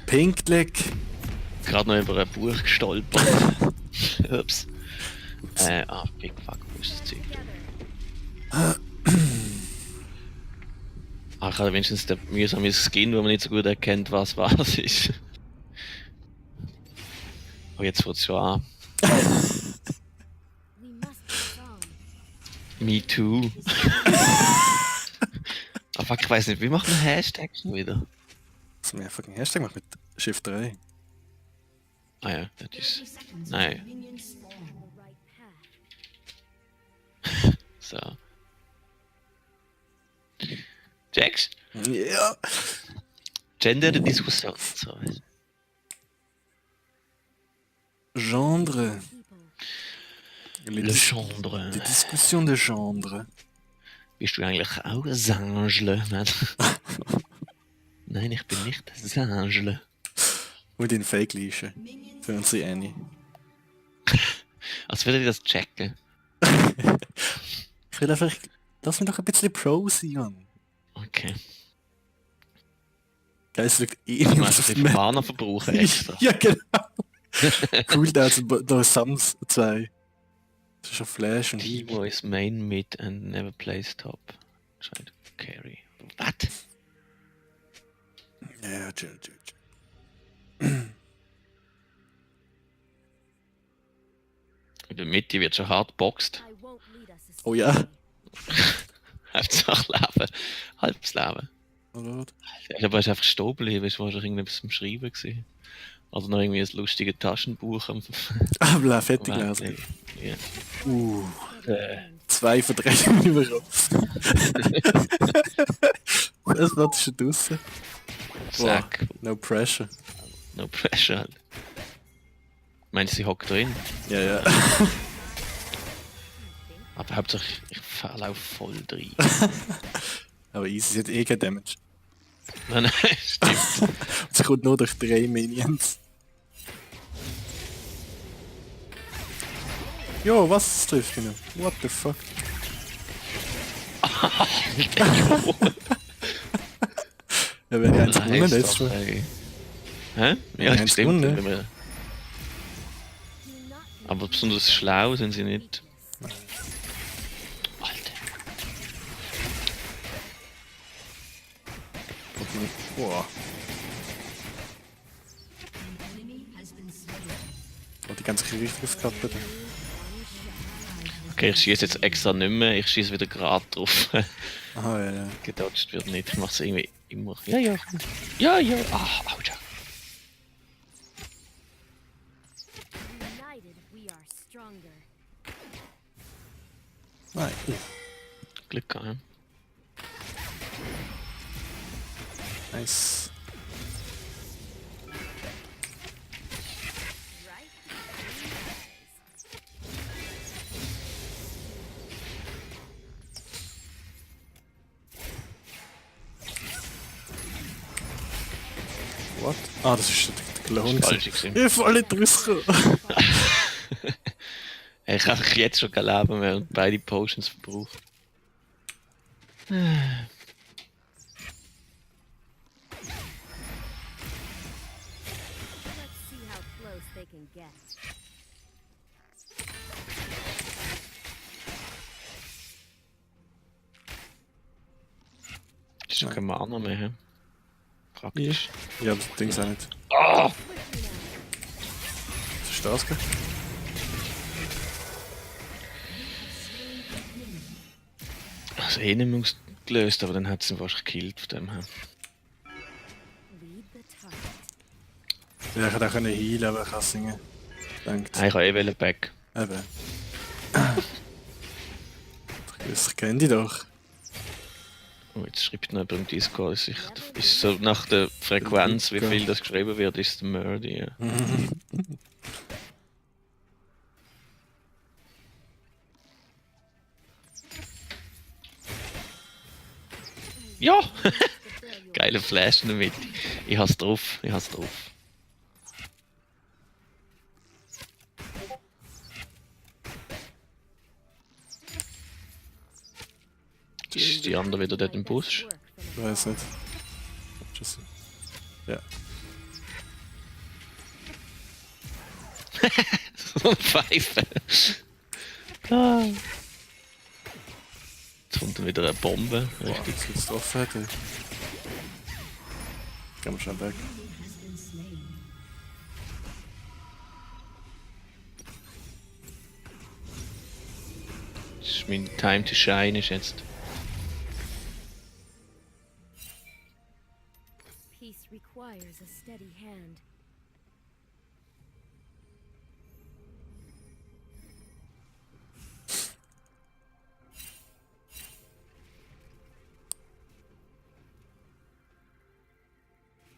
Pinkleg. Gerade noch über ein Buch gestolpert. Ups. Big fuck, wo ist das Zeug? Ich habe wenigstens den mühsamen Skin, wo man nicht so gut erkennt, was ist. Oh, jetzt wird es schon an. Me too. Ah fuck, ich weiß nicht, wie macht man Hashtags schon wieder? Das mir fucking Hashtag macht mit Shift 3. Ah ja, das ist. Nein. So. Jax? Ja. Gender der Diskussion. So. Genre. Le Gendre. Die Diskussion de Genre. Bist du eigentlich auch ein Sangle? Nein, ich bin nicht ein Sangle. Und den Fake leischen. Für unsere Annie. Als würde ich das checken. Ich will einfach. Lass mich doch ein bisschen Pro sein, Mann. Okay. Geil, es liegt eh Ich nicht muss ein bisschen Mana verbrauchen extra. Ja, genau. Cool, da hat da Sams 2. Das ist ein Flash und Timo is main mid and never plays top. Try to carry. Was? Ja, chill. In der Mitte wird schon hart boxt. Oh ja. Hauptsache Leben. Halbes Leben. Oh Gott. Ich glaube, er ist einfach stehen geblieben. Es war wahrscheinlich irgendwas zum Schreiben gewesen. Oder noch irgendwie ein lustiges Taschenbuch am Ah, fertig lesen. Ja. 2 Verdrehungen über Kopf. Das war schon draussen. Sack. No pressure. No pressure halt. Meinst du, sie hockt drin? Ja. Aber Hauptsache, ich verlaufe voll drin. Aber easy, sie hat eh kein Damage. Nein, stimmt. Und sie kommt nur durch 3 Minions. Jo, was trifft mich noch? What the fuck? Ja, wenn ich eins gewonnen hätte, schon. Hä? Ja, eins stimmt. gewonnen. Aber besonders schlau sind sie nicht. Alter. Boah. Oh, die ganze richtig aufgehabt, bitte. Okay, ich schieße jetzt extra nicht mehr, ich schieße wieder gerade drauf. Aha, ja. Gedodged wird nicht, ich mache es irgendwie immer. Ja. Ah, ouch. Nein. Glück gehabt. Nice. What? Ah, das ist der Clone. Falsch gewesen. Ich voll nicht rausgekommen. Ich habe jetzt schon kein Leben mehr und beide Potions verbraucht. Das ist schon kein Mana mehr. He? Praktisch. Ja, das Ding ist auch nicht. Oh! Was ist das? Also eh nicht mehr gelöst, aber dann hat sie ihn wahrscheinlich gekillt von dem her. Ja, ich hätte auch healen, aber ich kann singen. Denkt. Ich habe eh back. Eben. Ich kenne die doch. Oh, jetzt schreibt noch beim Discord, ist so nach der Frequenz, wie viel das geschrieben wird, ist der Murdy. Ja. Ja! Geile Flash in der Mitte. Ich hab's drauf. Ist die andere wieder dort im Busch? Ich weiß nicht. Just, ja. So eine Pfeife. Ah. Jetzt kommt dann wieder eine Bombe. Richtig. Richtig. Jetzt jetzt drauf hätte. Gehen wir schnell weg. Das ist mein Time to Shine ist jetzt. Peace requires a steady hand.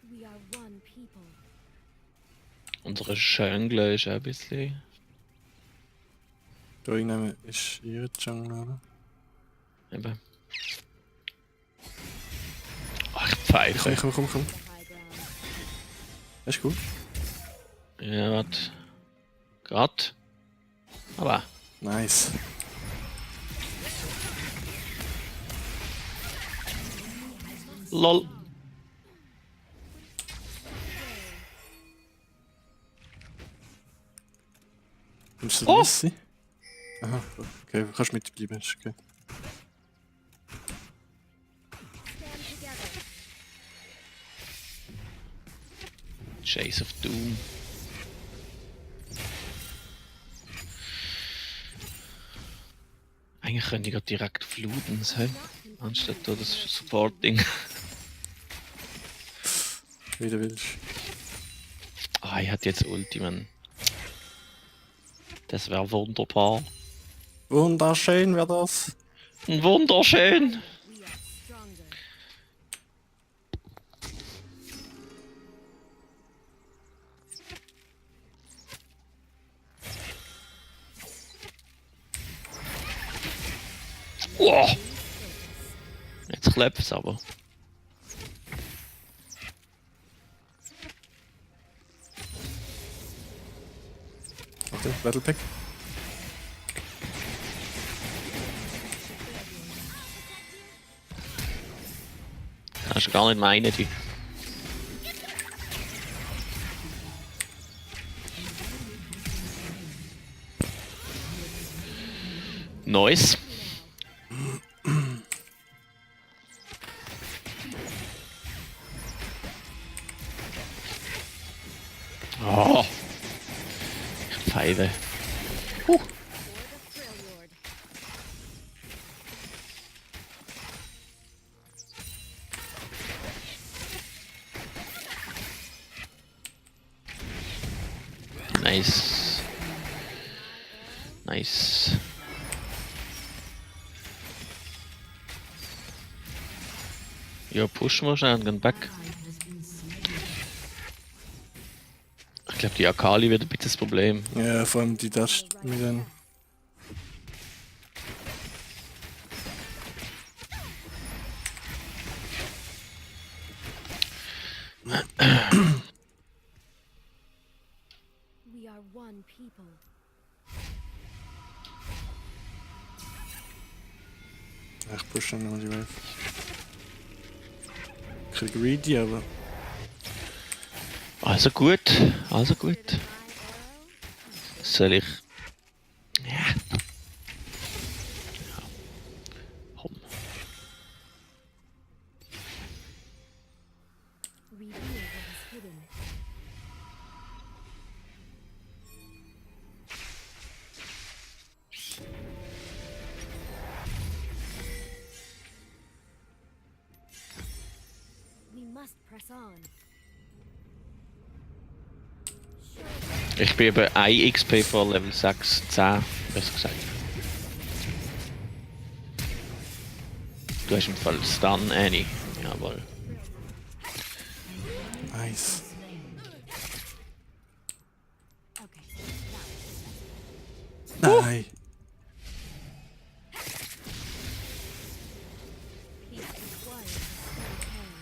We are one people. Unsere Jungle ist auch ein bisschen. Da reinnehmen ist ihre Jungle, oder? Eben. Ach, Pfeife. Komm. The high ground. Das ist gut. Ja, warte. Grad. Aber. Nice. LOL. Nimmst du Oh! das? Aha, okay, du kannst mitbleiben, ist okay. Stand together. Chase of Doom. Eigentlich könnte ich gerade direkt fluten, hä? Anstatt da das Supporting. Wie du willst. Ah, ich hätte jetzt Ulti, Mann. Das wäre wunderbar. Wunderschön wäre das. Wunderschön! We are stronger. Wow. Jetzt klappt es aber. Warte, Battle Pack. Kannst du gar nicht meinen, die. Nice. Oh. Ich pfeife. For the Thrill Lord. Nice. Nice. Ja, pushen wir schnell und gehen back. Ich glaube, die Akali wird ein bisschen das Problem. Ja, vor allem die Dash mit den. We are one people. Ich pushe dann nochmal die Wave. Ich bin greedy, aber. Also gut, also gut. My arrow. Soll ich. Ja. Komm. Reveal what is hidden. We must press on. Ich bin eben 1 XP vor Level 6, 10, besser gesagt. Du hast im Fall Stun, Annie. Jawohl. Nice. Okay. Nein. Peace requires a steady hand.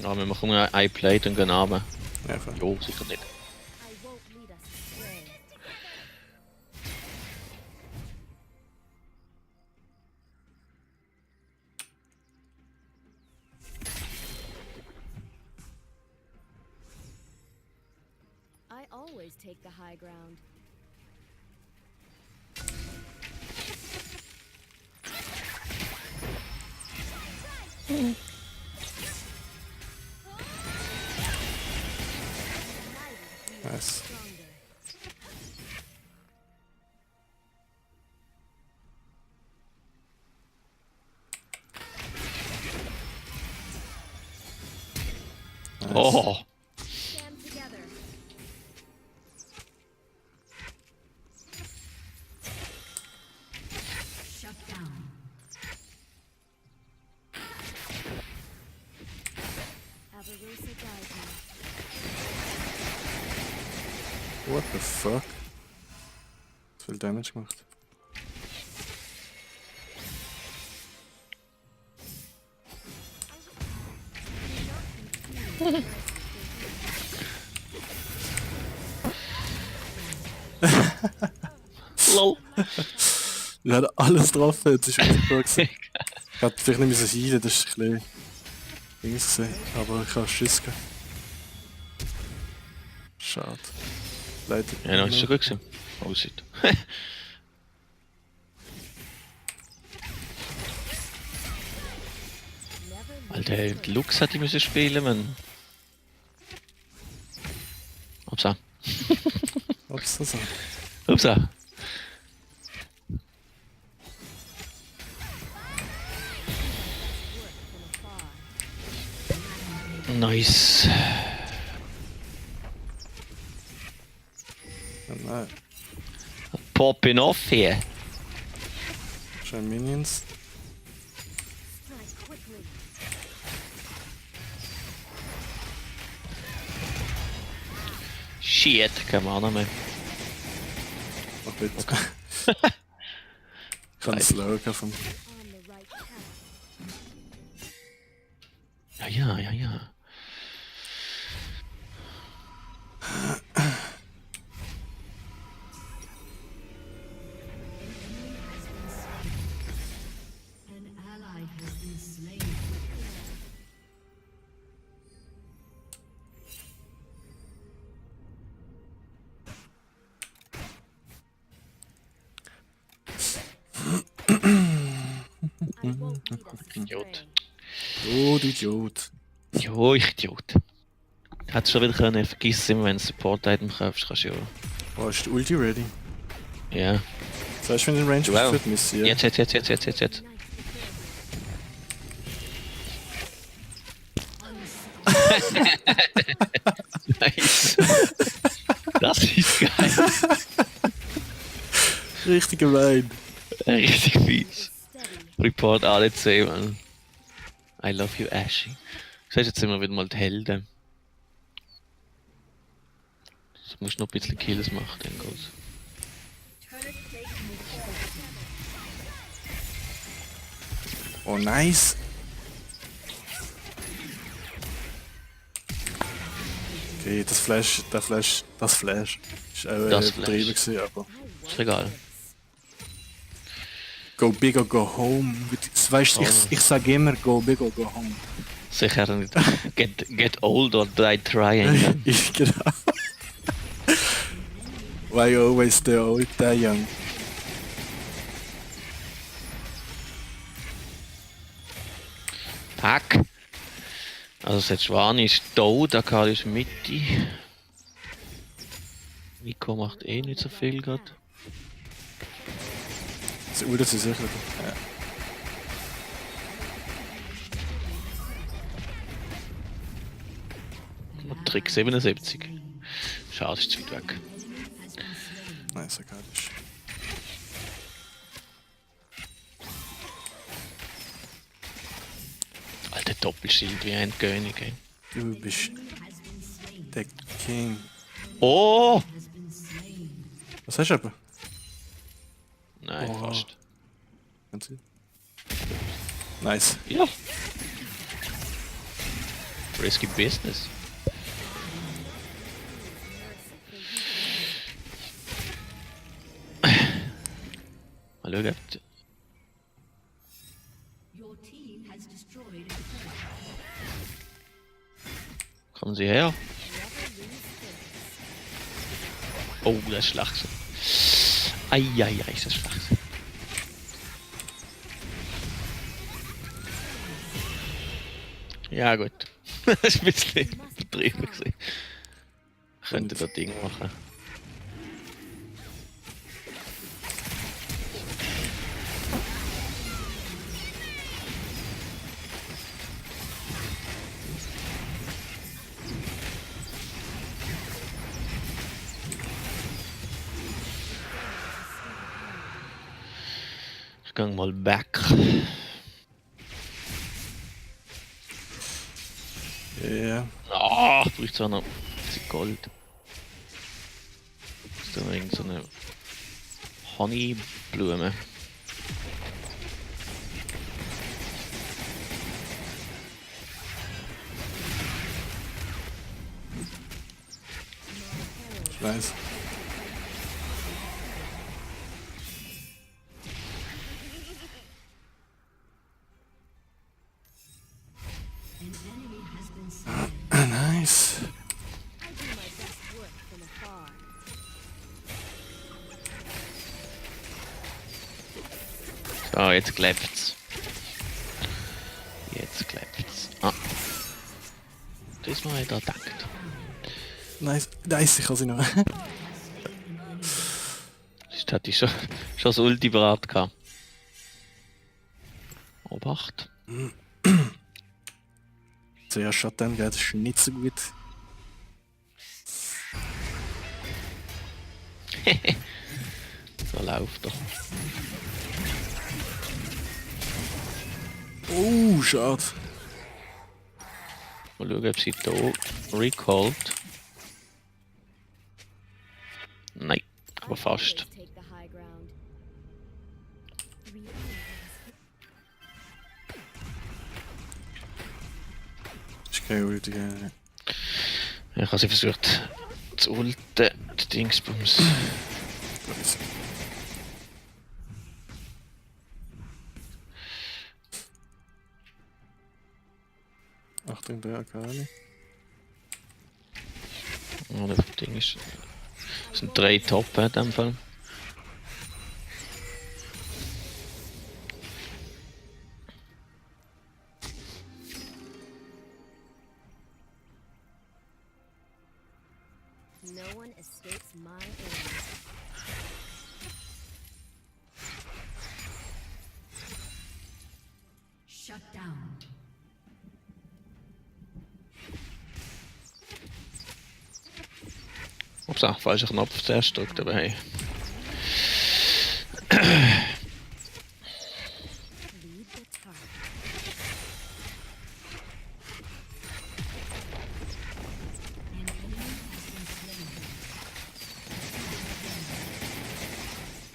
Ja, wir machen ein Plate und gehen runter. Ja, voll. Jo, sicher nicht. I won't lead us astray. always take the high ground. Nice. Stronger. Nice. Oh! Stand together. Shut down. Avarusa guide me. What the fuck? Zu viel Damage gemacht. LOL! Wir haben alles drauf, jetzt ist rausgewachsen. Ich hätte vielleicht nicht müssen heilen, das ist ein bisschen Dings gewesen, aber ich habe Schiss gehabt. Schade. Leider. Ja, noch ist schon gut gewesen. Aussieht. Never Alter, die Lux hat die müssen spielen, man. Upsa. Ups, das Upsa. from afar. Nice. Ja, nein. Popping off hier. Schön Minions. Strike quickly. Shit, keine Ahnung mehr. Mach bitte. Ich kann slow von. On the right path. Ja. An ally has been slain. I won't lead us Idiot. astray. Oh, du Idiot. Jo, ich Idiot. Hättest schon wieder können vergessen, wenn du Support-Item kaufst, kannst du ja. Oh, ist die Ulti ready? Ja. Sagst du, wenn du in Range Wow. bist für die Mission? Jetzt. Nice Nice. Das ist geil. Richtig gemein. Richtig fies. steady. Report alle 10, man. I love you, Ashy. Siehst jetzt sind wir wieder mal die Helden. Du musst noch ein bisschen Kills machen, dann geht's. Oh, nice. Okay, das Flash. Ist auch Das übertrieben Flash. gewesen, aber. Ist egal. Go big or go home. Weißt du, ich sage immer go big or go home. Sicher nicht. Get old or die trying. Ich genau. Why you always the old, die young? Hack. Also Sejuani ist tot, Akali ist Mitte. Nico macht eh nicht so viel gerade. Das Uhr sie sicher. Ja. Und Trick 77. Schade, ist zu weit weg. Nice, okay. Alter Doppelschild wie ein König, ey. Du bist der King. Oh! Was hast du aber? Nein, Oh. fast. Kannst du? Nice. Ja. Risky Business. Mal schauen, ob die- Your team has destroyed kommen sie her. Oh, das ist schlecht gewesen. Eieiei, ist das schlecht gewesen. Ja gut. Das ist ein bisschen übertrieben gewesen. Könnte das Ding machen. Ich gehe mal back. Ja. Ah, ich brauche zwar noch ein bisschen Gold. Ist da noch irgend so eine Honeyblume? Ich weiß. Nice. I do my best work from afar. So, jetzt klapft's. Jetzt klapft's. Ah. Diesmal hat er gedacht. Nice. Nice, ich kann sie noch. Sonst hätte ich schon das Ulti bereit gehabt. Obacht. Zuerst Shutdown geht, das ist nicht so gut. So läuft er. Oh, schade. Mal schauen, ob sie hier recallt. Nein, aber fast. Always take the high ground. Ist kein Ulti. Ja. Ich habe sie versucht zu ulten, die Dingsbums. Achtung, der Akali. Ja, das Ding ist. Das sind 3 Top in dem Fall. No one escapes my aim. Shut down. Ups, falscher Knopf zuerst drückt, aber hey. Lead the target. An enemy has been slain.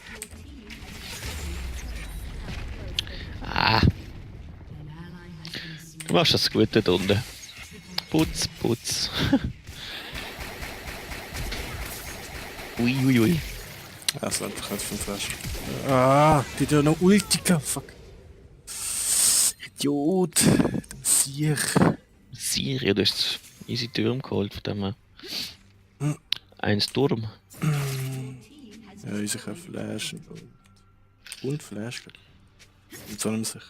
Your team has Ah, an ally has been slain. du machst das gut da unten. Putz, putz. Ui, ui, ui. Ja, das war einfach vom Flash. Ah, die hat ja noch Ulti gehabt, fuck. Idiot. Sieh. Siri, du hast easy Turm geholt von dem. Eins Turm. Ja, ich kann Flash und Flash. Und so nimmt sich.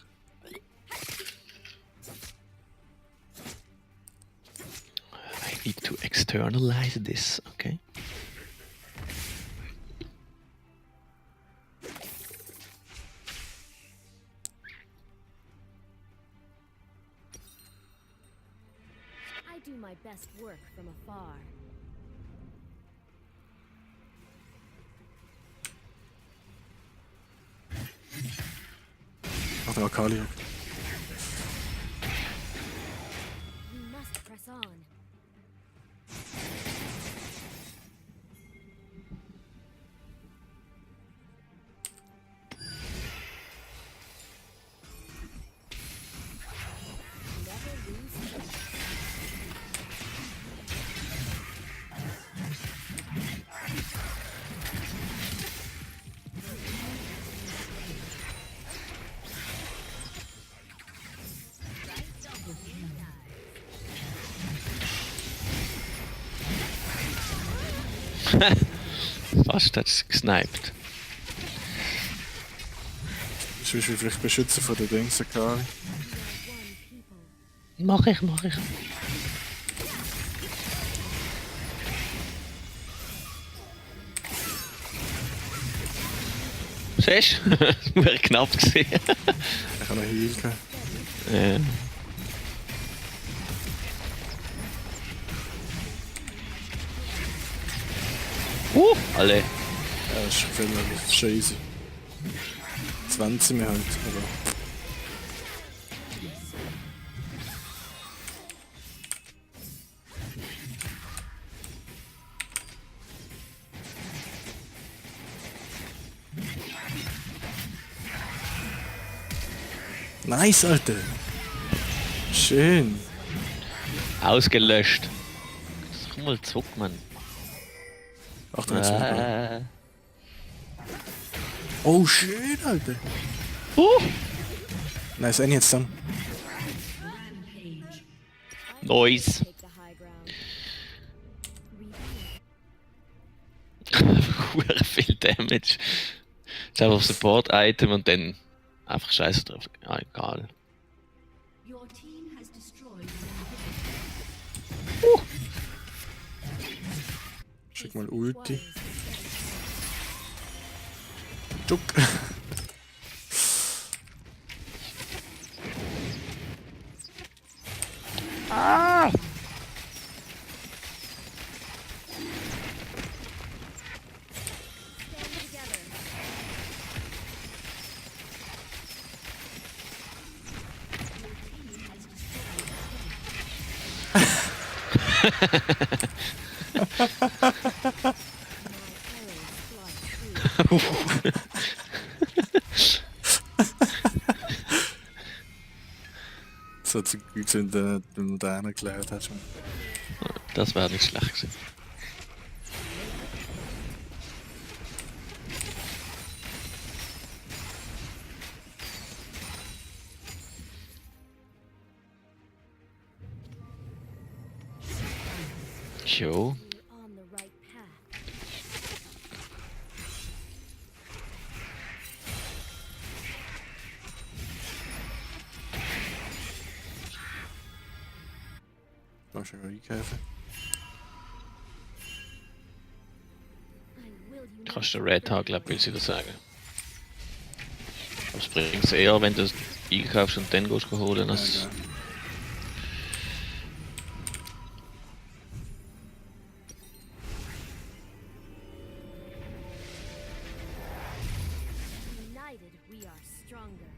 I need to externalize this, okay? I do my best work from afar. Ach, der Akali. We must press on. Never lose hope. Fast hat es gesniped. Ich will vielleicht beschützen von den Dings, Kari. Mach ich. Siehst du? Das wäre knapp gewesen. Ich kann noch Heal geben. Ja. Alle. Ja, das ist schon easy. 20 mehr halt, aber... Nice, Alter! Schön! Ausgelöscht. Komm mal zurück, Mann. Achtung, jetzt Oh, schön, Alter! Nice, Annie jetzt dann. Nice. Take the high ground. Hure viel Damage. Ist einfach Support-Item und dann einfach scheiße drauf. Ja, egal. Your team has destroyed Schick mal Ulti. Duck! Stand together. My arrows fly true. Das hat so gut gesehen, wenn du da einen gelernt hast. Das wäre nicht schlecht gewesen. Jo. You're on the right path. Kannst du ja eingreifen. I will unite Kannst du the Red Tag, glaube ich, wieder sagen. Das bringt es eher, wenn du es einkaufst und dann gehst du holen. Als Ja, United, we are stronger.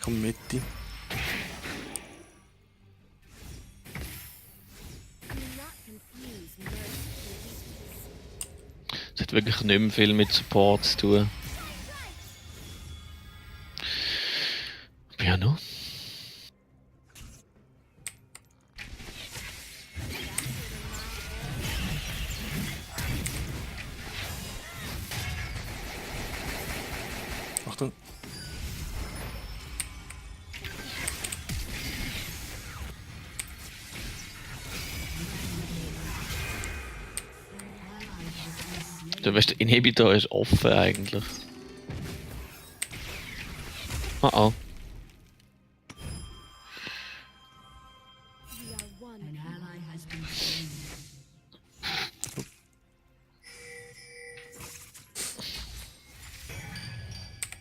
komm mit dir. Do not confuse mercy and weakness. es hat wirklich nicht mehr viel mit Support zu tun. Ja, no. Achtung. Der beste Inhibitor ist offen eigentlich. Oh oh. We are one. an ally has been slain.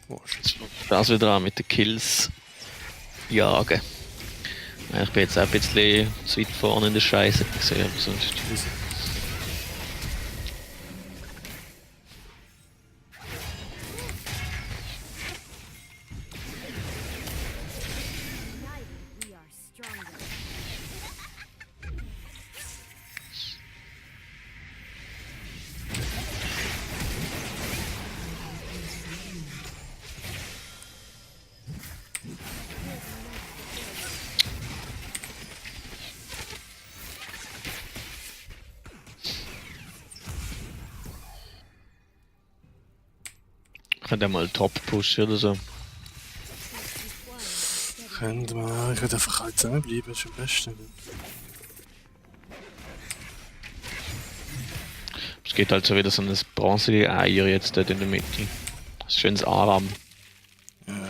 Oh, shit. Das wieder an mit den Kills jagen. Ja, ich bin jetzt auch ein bisschen zu weit vorne in der Scheiße gesehen, aber sonst. Easy. United, we are stronger. Ich könnte mal Top pushen oder so. Required steady. Können wir. Ich würde einfach halt zusammenbleiben, das ist am besten. Es geht halt so wieder so ein Bronze-Eier jetzt dort in der Mitte. Ein schönes Aram. Ja.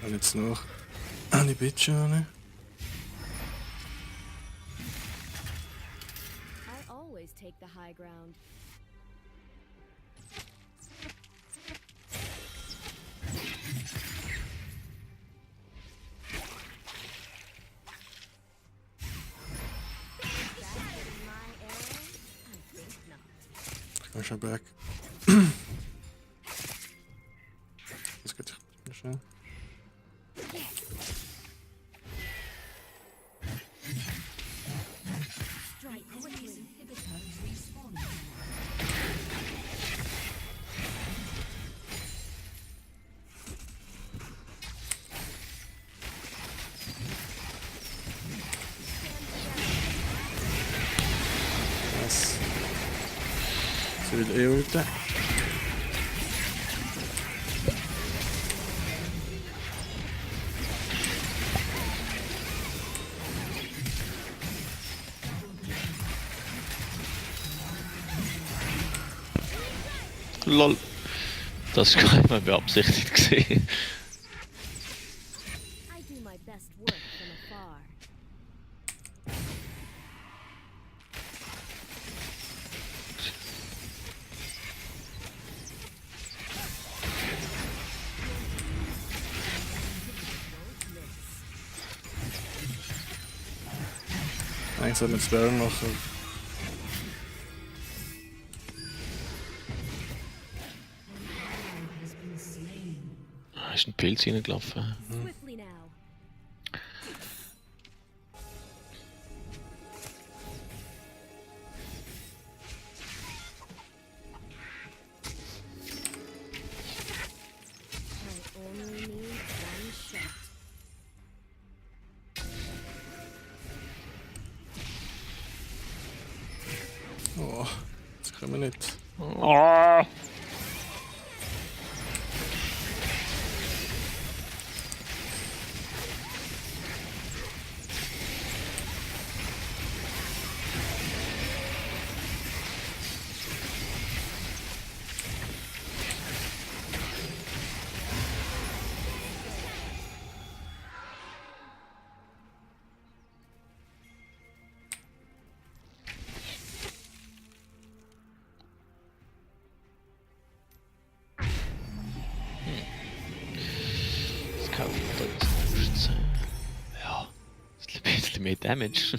Und jetzt noch eine Bitchane. I always take the high ground. My arrow? I think not. Ich bin schon back. Das geht nicht schnell. Strike Enemy's quickly. inhibitor is respawning. Was? Sie will eh ulten. LOL. Das war gar nicht mal beabsichtigt gesehen. I do my best work from afar. Eigentlich soll man es Baron machen. Da ist ein Pilz reingelaufen. Swiftly now. I only need one shot. Oh, das können wir nicht. Oh. Das kann auch das nicht sein. Ja, das ist ein bisschen mehr Damage.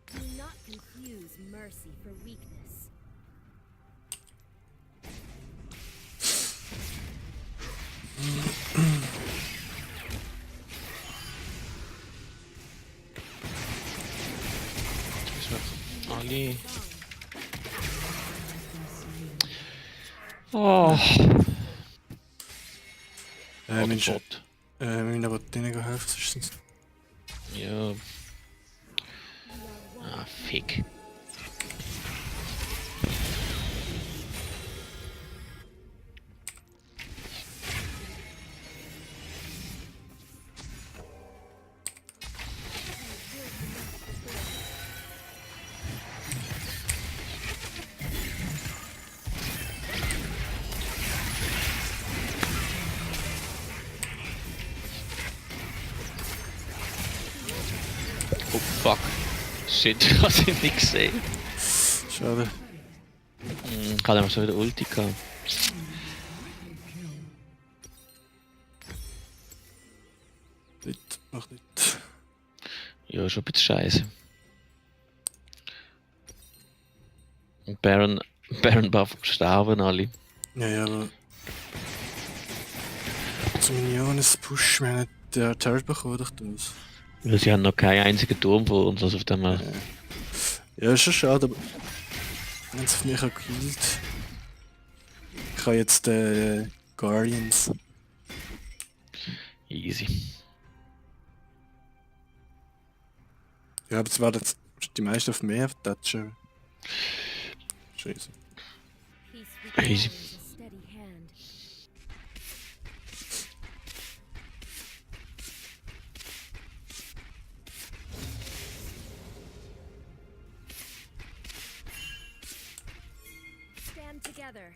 Do not confuse mercy for weakness. Ali. Oh. Wir müssen Bot. aber denen helfen, sonst. Ja. Ah, fick. Oh fuck. Shit, ich hab sie nicht gesehen. Schade. Ich hatte schon wieder Ulti gehabt. Nicht, mach nicht. Ja, schon ein bisschen scheiße. Und Baron Buff sterben alle. Ja, ja, aber. Zum Miniones Push, wir haben nicht der Turret bekommen durch das. Weil sie haben noch keinen einzigen Turm vor uns, also auf dem her. Ja, ist schon schade, aber. Wenn es auf mich gekillt. Ich habe jetzt Guardians. Easy. Ja, aber jetzt werden jetzt die meisten auf mehr touchen. Scheiße. Peace Easy. requires a steady hand. Stand together.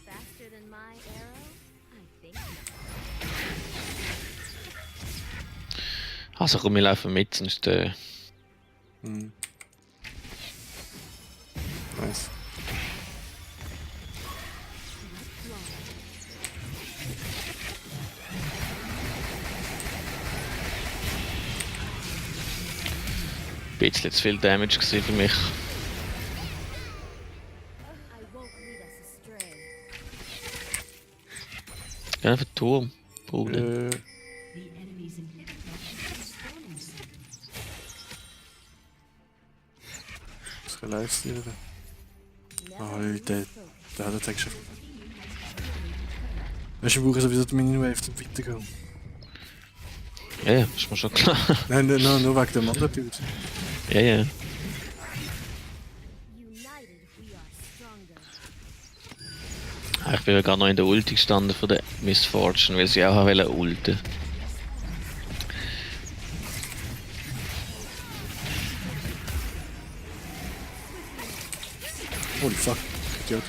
Faster than my arrow? I think not. Also komm, wir laufen mit, sonst Hm. Nice. ein bisschen zu viel Damage gewesen für mich. I won't lead us astray. Ja, einfach Turm. Problem. The enemy's inhibitor is spawning soon. Ich kann live streamen. Never Oh, lose der focus. hat jetzt schon. Weißt du, wir brauchen sowieso die Mini-Wave zum Weitergehen. Ja, ja, ist mir schon klar. Nein, nur wegen dem anderen Dude. Ja, ja. United we are stronger. Ich bin ja gar noch in der Ulti gestanden von der Miss Fortune, weil sie auch haben wollen ulten. Holy fuck, Idiot.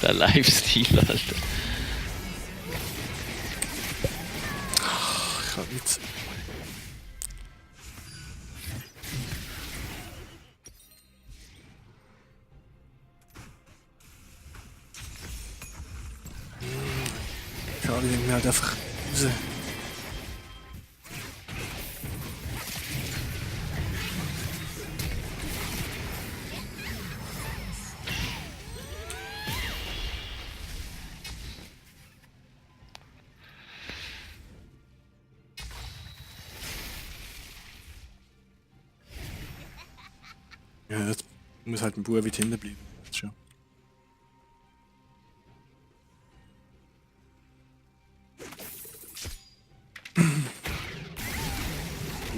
Der Lifestyle, Alter. Ich kann nicht. Kali nimmt mir halt einfach raus. Ja, jetzt muss halt ein Bub weit hinten bleiben. Das schon.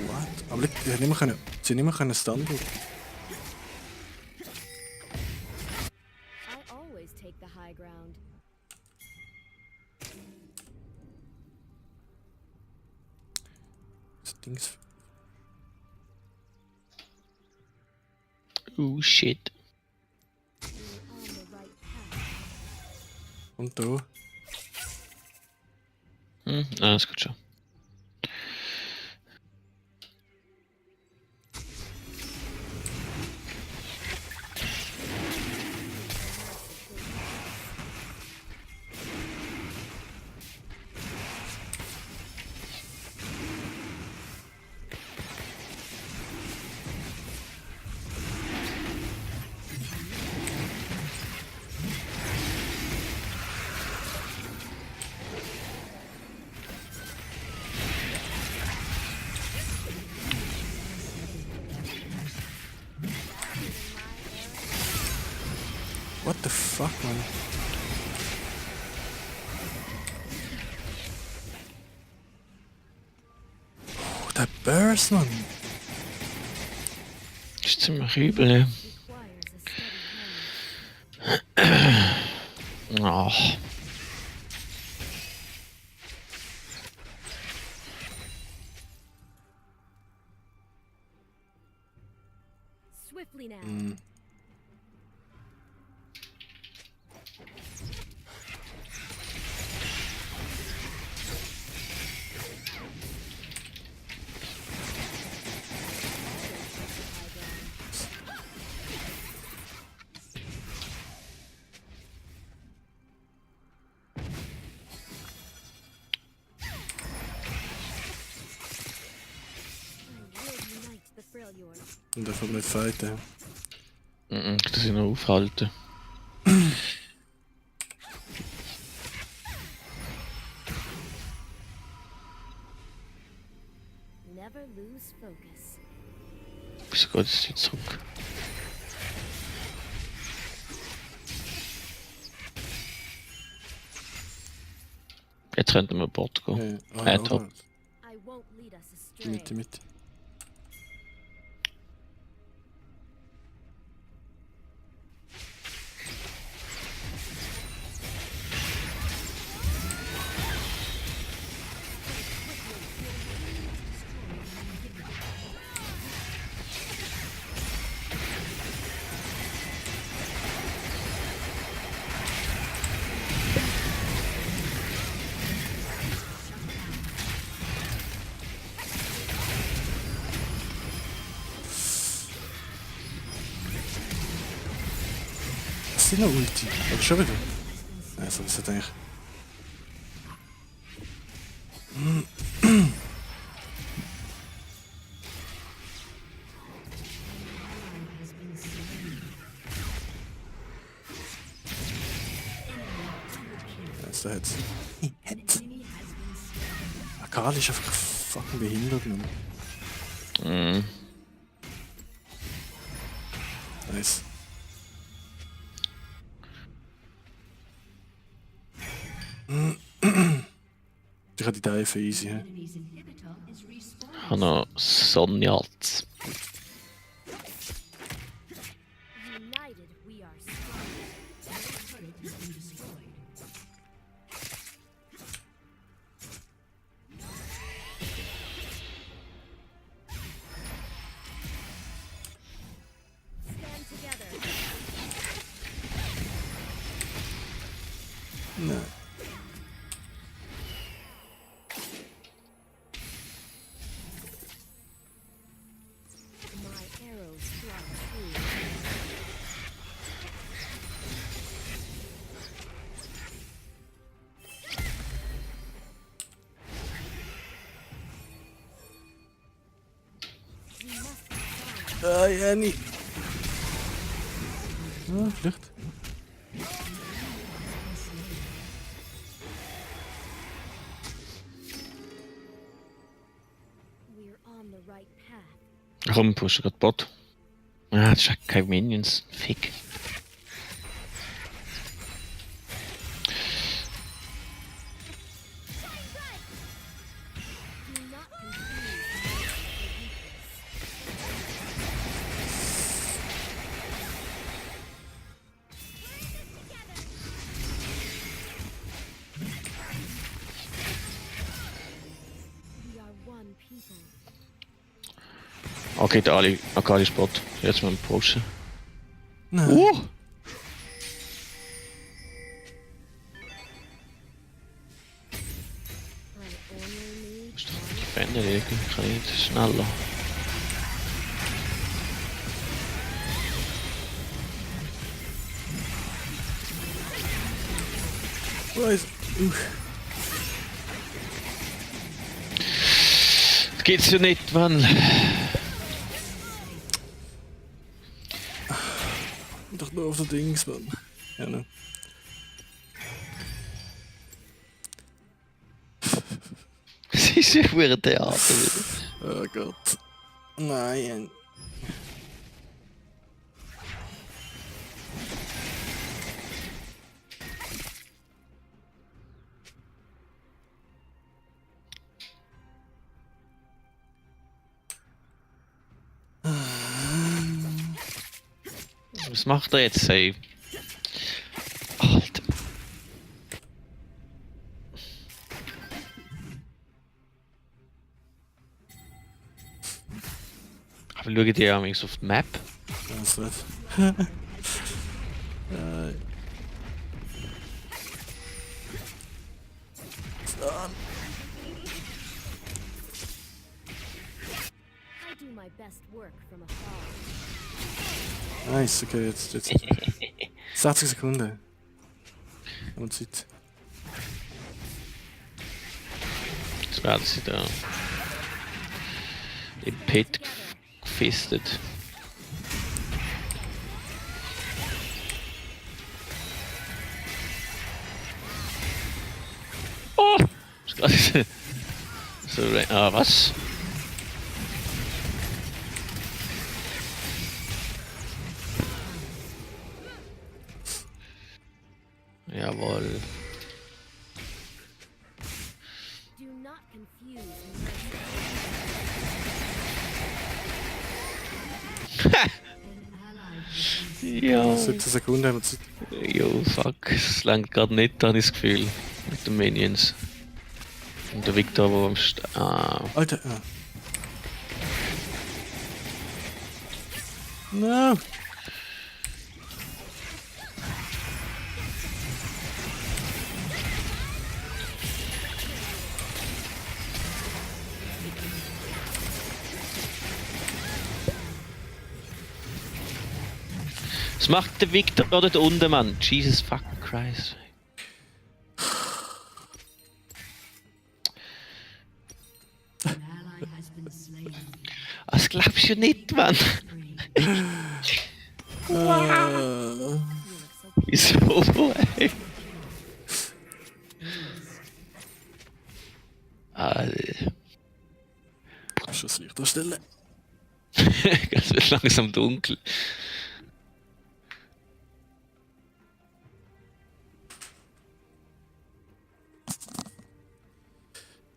What? Aber die hat nicht mehr können, sie hat nicht mehr können stunnen. I always take the high ground. Das Ding ist. Oh shit. We're on the right path. Und da. Das geht schon. What the fuck, man? Oh, der Burst, man! Das ist ziemlich übel, ja. Requires a steady hand. Ach. Swiftly now. Hm. I will unite the Freljord. Und darf aber nicht fighten. Das ich noch aufhalten. Never lose focus. Wieso geht es jetzt zurück? Jetzt könnten wir Bord gehen. Top. I won't lead us Die astray. Mitte, Mitte. Was ist noch Ulti? Oder schon wieder? Nein, so ist es eigentlich. Ja, ist der jetzt. Akali ist einfach fucking behindert, Mann. Nice. Ich habe die Dive easy. He? Enemy's inhibitor is respawning. Ich habe noch Sonjats. United, we are strong. Turret has been destroyed. Stand together. Nein. My arrows fly true. We must be strong. Ah, Jenny. Ah, vielleicht. We're on the right path. Komm, pushen gerade Bot. Ah, das ist ja keine Minions. Fick. Do not confuse my weakness. We are one people. Okay, der Akali Spot. Jetzt mal pushen. Nein. Uh! I only need Ist doch die Fenner irgendwie. Kann ich nicht schneller. Weiß. Das geht's ja nicht, Mann. Doch nur auf der Dings, Mann. Ja, ne. Es ist ja ein Theater wieder. Oh Gott. Nein. Was macht er jetzt, ey? Alter. Aber schau dir ja auf die Map. Das wird. I do my best work from afar. Nice, okay, jetzt. 60 Sekunden. Und Zeit. Jetzt werden sie da im Pit Together. gefistet. Was? So, was? Jawohl. Do not confuse Ja. 17 Sekunden haben wir Zeit. Jo, fuck. Es langt gerade nicht, habe ich das Gefühl. Mit den Minions. Und der Victor, der am Alter, ah. No! Was macht der Victor dort unten, Mann? Jesus fucking Christ. An ally has been slain. Das glaubst du nicht, Mann. Wieso, ey? Alter. Kannst du das Licht anstellen? Es wird langsam dunkel.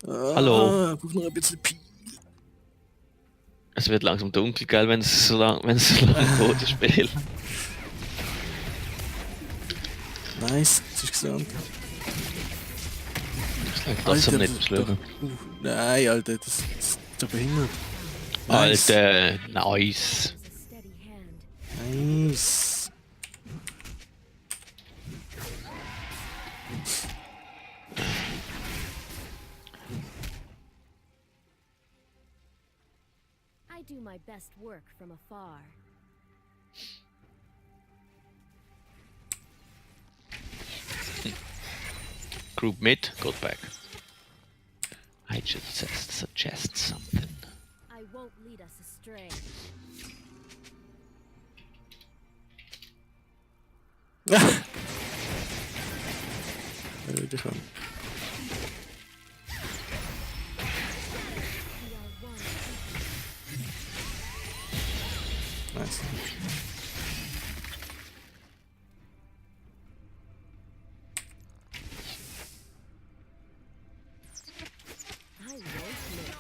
Hallo. Ich brauche noch ein bisschen Pi. Es wird langsam dunkel, gell, wenn es so lang geht, das Spiel. Nice, das ist gesund. Das klingt trotzdem nicht schlimm. Nein, Alter, das ist doch behindert. Nice. Alter, nice. a steady hand. Nice. I do my best work from afar. Group mid, go back. I just suggest something. I won't lead us astray. Ja, wieder schon. We are one. Nice. I won't miss.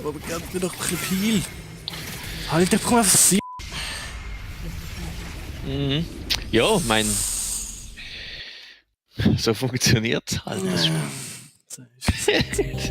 Aber gib mir doch ein bisschen Pil. Alter, komm auf sie. Mhm. Ja, mein. So funktioniert halt das Spiel. So ist es.